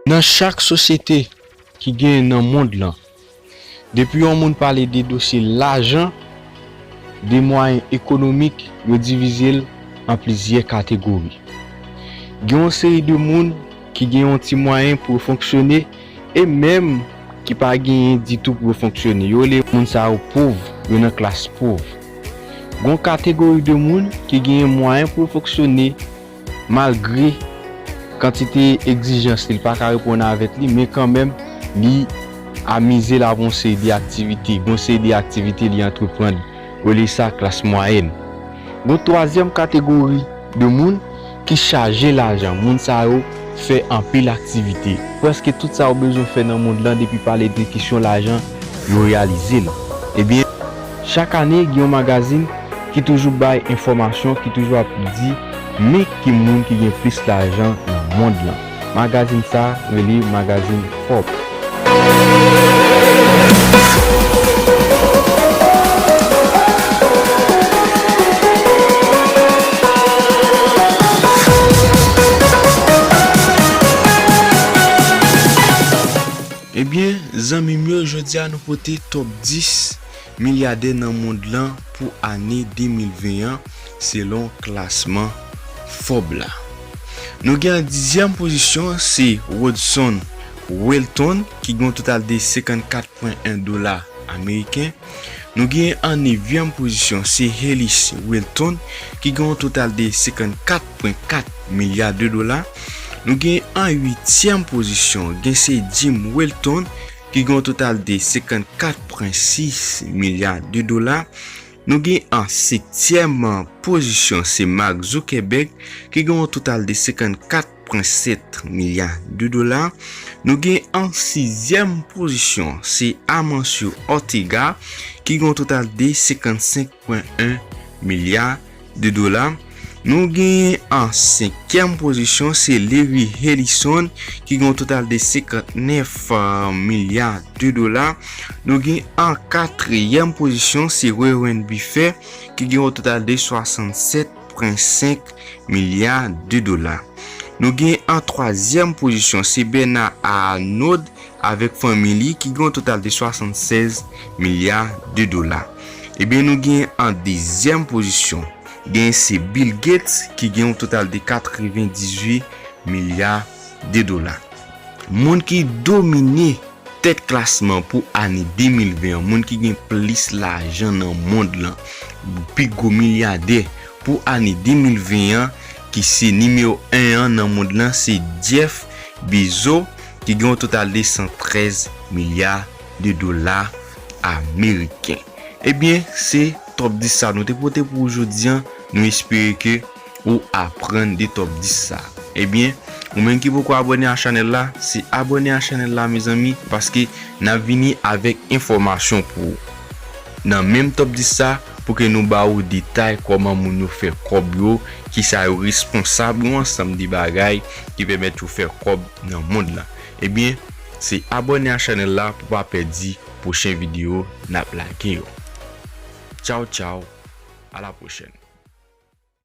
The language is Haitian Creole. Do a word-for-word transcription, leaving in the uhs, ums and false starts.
Nan chak sosyete ki genyen nan mond lan, depi yon moun pale de dosye lajan, de mwayen ekonomik, yo divize l an plizyè kategori. Gen yon seri de moun ki gen yon ti mwayen pou yo fonksyone, e menm ki pa genyen ditou pou yo fonksyone. Yo rele moun sa yo pòv, yo nan klas pòv. Gen yon kategori de moun ki genyen mwayen pou yo fonksyone, malgre kantite egzijans li pa ka reponn avèk li, men kanmenm, li amize l avèk yon seri de aktivite, yon seri de aktivite li antreprann, rele sa klas mwayèn. Gen twazyèm kategori de moun ki chaje lajan. Moun sa yo fè anpil aktivite. Prèske tout sa yo bezwen fè nan mond lan, depi pale de kesyon lajan, yo reyalize l. Ebyen, chak ane, gen yon magazin ki toujou bay enfòmasyon, ki toujou ap di men ki moun ki gen plis lajan nan mond lan. Magazin sa rele magazin Forbes. Ebyen, zanmi m yo, jodi a nou pote top dis milyadè nan mond lan pou ane de mil ven an, selon klasman Forbes la. Nou gen an dizyèm pozisyon, se Rodson Welton, ki gen yon total de senkannkat pwen en dola ameriken. Nou gen an nevyèm pozisyon, se Hellis Welton, ki gen yon total de senkannkat pwen kat milya de dola. Nou gen an uityèm pozisyon, gen se Jim Welton, ki gen yon total de senkannkat pwen sis milya de dola. Nou gen an setyèm pozisyon, se Mark Zuckerberg, ki gen yon total de senkannkat pwen sèt milya de dola. Nou gen an sizyèm pozisyon, se Amancio Ortega, ki gen yon total de senkannsenk pwen en milya de dola. Nou gen an senkyèm pozisyon, se Larry Ellison, ki gen yon total de senkantnèf milya de dola. Nou gen an katriyèm pozisyon, se Warren Buffett, ki gen yon total de swasannsèt pwen senk milya de dola. Nou gen an twazyèm pozisyon, se Bernard Arnault avèk fanmi li, ki gen yon total de swasannsèz milya de dola. Ebyen, nou gen an dezyèm pozisyon, gen se Bill Gates, ki gen yon total de katrevendizuit milya de dola. Moun ki domine tèt klasman pou ane de mil ven an, moun ki gen plis lajan nan mond lan, pi gwo milyadè pou ane de mil ven an, ki se nimewo en an nan mond lan, se Jeff Bezos, ki gen yon total de san trèz milya de dola ameriken. Ebyen, se top dis sa nou te pote pou ou jodi an. Nou espere ke ou aprann de top dis sa. Ebyen, ou menm ki poko abòne a chanèl la, se abòne a chanèl la, mezanmi, paske n ap vini avèk enfòmasyon pou ou nan menm top dis sa, pou ke nou ba ou detay kòman moun yo fè kòb yo, kisa yo responsab, yon ansanm de bagay ki pèmèt yo fè kòb nan mond lan. Ebyen, se abòne a chanèl la pou pa pèdi pwochen videyo n ap lage yo. Tchaw, tchaw, a la pwochèn.